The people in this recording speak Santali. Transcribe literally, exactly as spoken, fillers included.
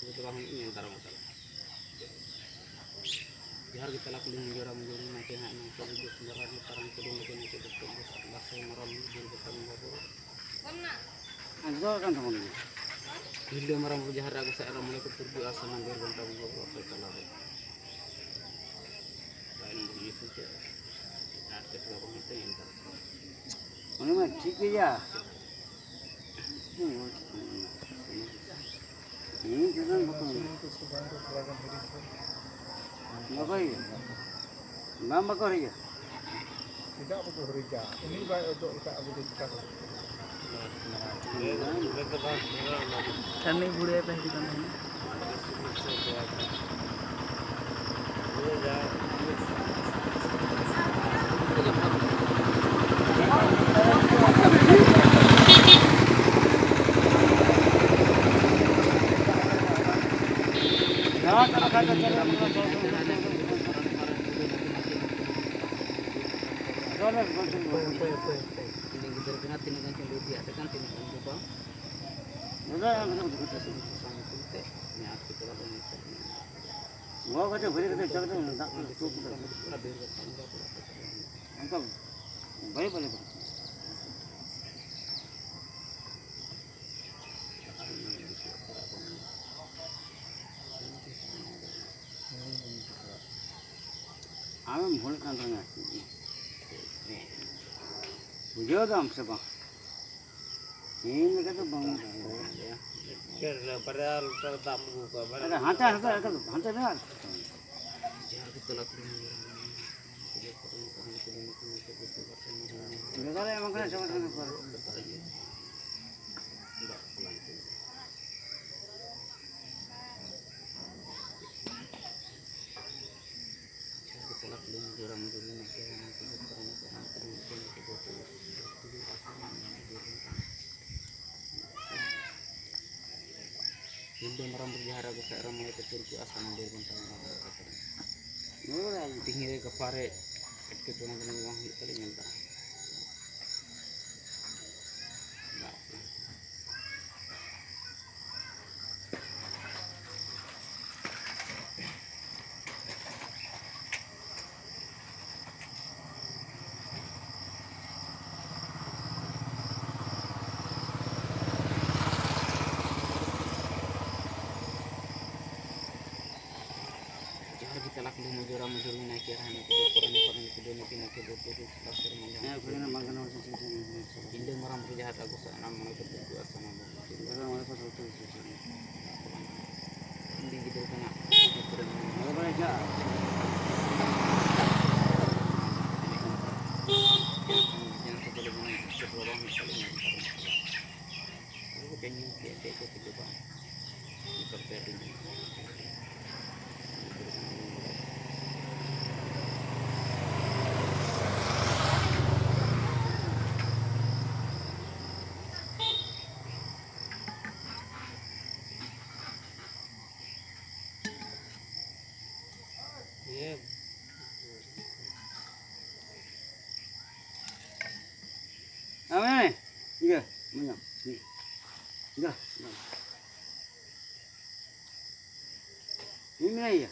ᱫᱚ ᱵᱟᱝ ᱦᱩᱭᱩᱜ, ᱧᱮᱞ ᱫᱟᱨᱟᱢ ᱠᱟᱛᱮ᱾ ᱡᱚᱦᱟᱨ ᱜᱮ ᱛᱟᱞᱟ ᱠᱩᱞᱦᱤ ᱢᱩᱡᱟᱹᱲᱟ ᱢᱩᱡᱟᱹᱲ ᱱᱟᱭᱠᱮ ᱦᱟᱸᱜ ᱱᱟᱭᱠᱮ ᱫᱚ ᱡᱚᱜ ᱥᱤᱸᱜᱟᱲ ᱨᱟᱡᱽ ᱯᱟᱨᱟᱢ ᱠᱩᱰᱩᱢ ᱠᱟᱛᱮ ᱱᱟᱭᱠᱮ ᱫᱚ ᱫᱟᱥᱟᱭ ᱢᱟᱨᱟᱝ ᱢᱤᱫ ᱫᱤᱱ ᱜᱚᱴᱟ ᱵᱚᱸᱜᱟ ᱵᱩᱨᱩ᱾ ᱟᱸᱡᱚᱢ ᱠᱟᱱ ᱛᱟᱵᱚᱱ ᱜᱮᱭᱟ᱾ ᱛᱤᱨᱞᱟᱹ ᱢᱟᱨᱟᱝ ᱵᱩᱨᱩ ᱡᱟᱦᱮᱨ ᱟᱹᱜᱩ ᱥᱮ ᱟᱨᱚ ᱢᱚᱬᱮ ᱠᱚ ᱛᱩᱨᱩᱭ ᱠᱚ ᱟᱨ ᱥᱟᱱᱟᱢ ᱵᱤᱨ ᱵᱟᱱᱴᱟ ᱵᱚᱸᱜᱟ ᱵᱩᱨᱩ ᱟᱯᱮ ᱛᱟᱞᱟ ᱨᱮ᱾ ᱛᱟᱭᱱᱚᱢ ᱵᱩᱨᱩ ᱧᱩᱛᱩᱢ ᱛᱮ ᱟᱨ ᱮᱴᱠᱮᱴᱚᱬᱮ ᱠᱚ ᱦᱩᱭᱩᱜ ᱛᱮ ᱧᱮᱞ ᱫᱟᱨᱟᱢ᱾ ᱚᱱᱟ ᱢᱟ ᱴᱷᱤᱠ ᱜᱮᱭᱟ᱾ ᱤᱧ ᱴᱷᱮᱱ ᱵᱟᱠᱚ ᱢᱮᱱᱟ᱾ ᱵᱟᱠᱚ ᱦᱤᱡᱩᱜᱼᱟ᱾ ᱵᱟᱝ ᱵᱟᱠᱚ ᱦᱤᱡᱩᱜᱼᱟ᱾ ᱪᱮᱫᱟᱜ ᱵᱟᱠᱚ ᱦᱤᱡᱩᱜᱼᱟ? ᱩᱱᱤ ᱵᱟᱭ ᱚᱡᱚᱜ ᱞᱮᱠᱷᱟᱱ ᱟᱵᱚ ᱫᱚ ᱪᱤᱠᱟ ᱠᱚ ᱦᱟᱹᱱᱤ ᱵᱩᱲᱦᱤ ᱯᱮ ᱦᱤᱡᱩᱜ ᱠᱟᱱ ᱛᱟᱦᱮᱱᱟ᱾ ᱜᱤᱫᱽᱨᱟᱹ ᱠᱟᱱᱟ, ᱛᱤᱱᱟᱹᱜ ᱜᱟᱱ ᱪᱚᱝ ᱞᱟᱹᱭ ᱛᱮᱭᱟᱜ ᱠᱟᱱ, ᱛᱤᱱᱟᱹᱜ ᱜᱟᱱ ᱫᱚ ᱵᱟᱝ᱾ ᱥᱟᱶ ᱧᱩᱛᱩᱢ ᱛᱮ ᱩᱱᱤ ᱟᱨ ᱪᱮᱫ ᱦᱚᱸ ᱵᱟᱝ ᱢᱮᱱ ᱠᱟᱱᱟ᱾ ᱜᱚ ᱠᱟᱛᱮ ᱵᱷᱟᱹᱨᱤ ᱠᱟᱛᱮ ᱪᱟᱞᱟᱜ ᱠᱟᱱᱟ, ᱫᱟᱜ ᱠᱚ ᱛᱩᱫ ᱠᱟᱛᱮ᱾ ᱚᱱᱠᱟ ᱵᱟᱭ ᱵᱟᱞᱮ ᱠᱟᱱᱟ᱾ ᱟᱢᱮᱢ ᱵᱷᱩᱞ ᱠᱟᱱ ᱛᱟᱞᱟᱝᱟ᱾ ᱵᱩᱡᱷᱟᱹᱣ ᱫᱟᱢ ᱥᱮ ᱵᱟᱝ? ᱤᱧ ᱞᱮᱠᱟ ᱫᱚ ᱵᱟᱝ᱾ ᱪᱮᱫ ᱨᱮ ᱵᱟᱨᱭᱟ ᱞᱤᱴᱟᱨ ᱫᱟᱜ ᱮᱢ ᱟᱹᱜᱩ ᱠᱚᱣᱟ, ᱵᱟᱨᱭᱟ ᱟᱨᱮ ᱦᱟᱱᱛᱮ, ᱦᱟᱱᱛᱮ, ᱦᱟᱱᱛᱮ, ᱦᱟᱱᱛᱮ ᱢᱮ ᱟᱨ᱾ ᱵᱮᱜᱟᱨ ᱮᱢ ᱠᱟᱱᱟ, ᱪᱟᱵᱟ ᱠᱟᱱᱟ ᱯᱚᱨᱮ᱾ ᱥᱤᱞᱫᱟᱹ ᱢᱟᱨᱟᱝ ᱵᱩᱨᱩ ᱡᱟᱦᱮᱨ ᱟᱹᱜᱩ ᱥᱮᱫ ᱨᱮ ᱢᱚᱬᱮ ᱠᱚ ᱛᱩᱨᱩᱭ ᱠᱚ ᱟᱥᱟ ᱢᱚᱱᱫᱤᱨ ᱵᱚᱱ ᱛᱟᱵᱚᱱᱟ᱾ ᱛᱤᱦᱤᱧ ᱨᱮ ᱜᱟᱯᱟ ᱨᱮ ᱮᱴᱠᱮᱴᱚᱬᱮ ᱫᱚ ᱵᱟᱝ ᱦᱩᱭᱩᱜ ᱛᱟᱞᱮ ᱧᱮᱞ ᱫᱟ᱾ ᱪᱟᱞᱟᱜ ᱠᱩᱞᱦᱤ ᱢᱩᱡᱩᱨᱟ ᱢᱩᱡᱩᱨ ᱢᱮᱱᱟᱭ ᱠᱮᱭᱟ ᱦᱟᱱᱮ ᱠᱩᱞᱦᱤ ᱯᱚᱨᱮ ᱱᱤᱯᱚᱨ ᱠᱩᱞᱦᱤ ᱱᱟᱹᱠᱤ ᱱᱟᱹᱠᱤ ᱵᱚᱛᱩᱨ ᱞᱟᱥᱮᱨ ᱢᱟᱸᱡᱟᱱ᱾ ᱦᱮᱸ, ᱠᱩᱞᱦᱤ ᱨᱮᱱᱟᱜ ᱵᱟᱝ ᱠᱟᱱᱟ, ᱵᱟᱝ ᱠᱟᱱᱟ᱾ ᱧᱤᱫᱟᱹ ᱢᱟᱨᱟᱝ ᱵᱩᱨᱩ ᱡᱟᱦᱮᱨ ᱟᱹᱜᱩ ᱥᱮ ᱚᱱᱟ ᱢᱚᱬᱮ ᱠᱚ ᱛᱩᱨᱠᱩ ᱟᱥᱮ ᱚᱱᱟ ᱵᱚᱸᱜᱟ ᱵᱩᱨᱩ᱾ ᱚᱱᱟ ᱢᱚᱬᱮ ᱠᱚ ᱛᱩᱨᱠᱩ ᱟᱥᱮ ᱚᱱᱟ᱾ ᱠᱩᱲᱤ ᱜᱤᱫᱽᱨᱟᱹ ᱠᱟᱱᱟ᱾ ᱟᱫᱚ ᱵᱟᱭ ᱪᱟᱜᱼᱟ᱾ ᱢᱟᱸᱡᱟᱱ ᱠᱚ ᱵᱚᱞᱮ ᱵᱟᱝ ᱦᱩᱭᱩᱜ ᱛᱟᱞᱮ ᱧᱮᱞ ᱠᱟᱜ᱾ ᱟᱫᱚ ᱠᱚ ᱧᱮᱞ ᱠᱮᱫ ᱛᱮ ᱠᱚ ᱴᱷᱤᱠᱟᱹ ᱵᱟᱝ᱾ ᱟᱢᱮ, ᱤᱭᱟᱹ, ᱢᱟᱭᱟᱢ, ᱤᱭᱟᱹ, ᱤᱭᱟᱹ, ᱤᱭᱟᱹ᱾ ᱢᱤᱫ ᱢᱮᱱᱟᱭᱟ᱾